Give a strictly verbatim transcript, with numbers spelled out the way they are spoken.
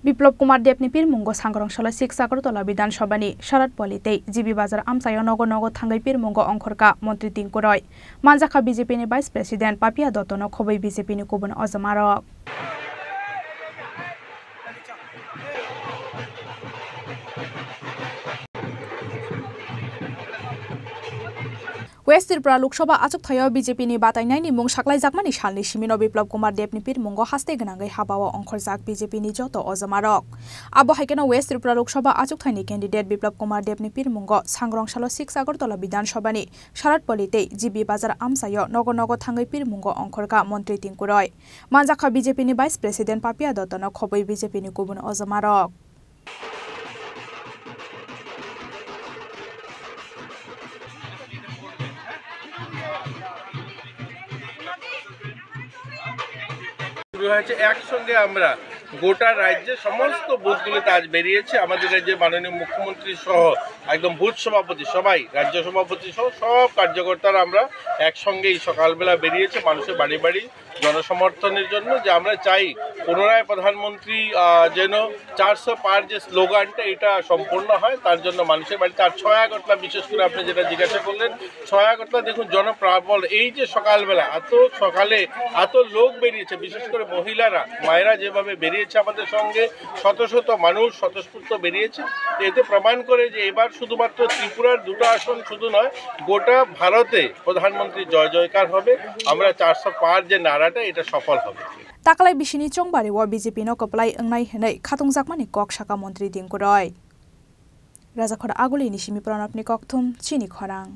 Biplab Kumar Debni pirmungo Sangrong Salo six Agartala Bidhan Sabhani Sarat Poli tei G B Bazar amchaio nogo nogo thangwi pirmungo ongkhorkha Montri Tinku Roy. Manjakha B J P ni Vice President Papia Dottono khobwi B J P ni kubun ojomarok. West Tripura Lok Sabha achukthai-o B J P ni batainaini mung saklaijakmani salni simino Biplab Kumar Debni pirmungo haste gwnangwi habao ongkhorjak B J P ni joto ojomarok. Abo hai kheno West Tripura Lok Sabha achukthaini candidate Biplab Kumar Debni pirmungo Sangrong Salo six Agartala Bidhan Sabhani Sarat Poli tei G B Bazar amchaio nogo nogo thangwi pirmungo ongkhorkha Montri Tinku Roy. Manjakha B J P ni Vice President Papia Dottono khobwi B J P ni kubun ojomarok. শুরু হয়েছে। একসঙ্গে আমরা গোটা রাজ্যে সমস্ত বুথগুলিতে আজ বেরিয়েছে। আমাদের রাজ্যের মাননীয় মুখ্যমন্ত্রী সহ একদম বুথ সভাপতি সবাই, রাজ্য সভাপতি সহ সব কার্যকর্তারা আমরা একসঙ্গে এই সকালবেলা বেরিয়েছে মানুষের বাড়ি বাড়ি জনসমর্থনের জন্য, যে আমরা চাই পুনরায় প্রধানমন্ত্রী, আহ, যেন চারশো পার যে স্লোগানটা, এটা সম্পূর্ণ হয়। তার জন্য মানুষের বাড়িতে আর ছয় আগরতলা, বিশেষ করে আপনি যেটা জিজ্ঞাসা করলেন, ছয় আগরতলা দেখুন জনপ্লাবন। এই যে সকালবেলা এত সকালে এত লোক বেরিয়েছে, বিশেষ করে মহিলারা, মায়েরা যেভাবে বেরিয়েছে আমাদের সঙ্গে, শত শত মানুষ স্বতঃস্ফূর্ত বেরিয়েছে, এতে প্রমাণ করে যে এবার শুধুমাত্র ত্রিপুরার দুটো আসন শুধু নয়, গোটা ভারতে প্রধানমন্ত্রী জয় জয়কার হবে। আমরা চারশো পার যে নারাটা, এটা সফল হবে। Taklai bisini chongbari o B J P no kwplai wngnai hwnwi khatungjakmani kok saka Montri Tinku Roy. Rajakhor Aguli ni simi Pranabni kokthum chini khorang.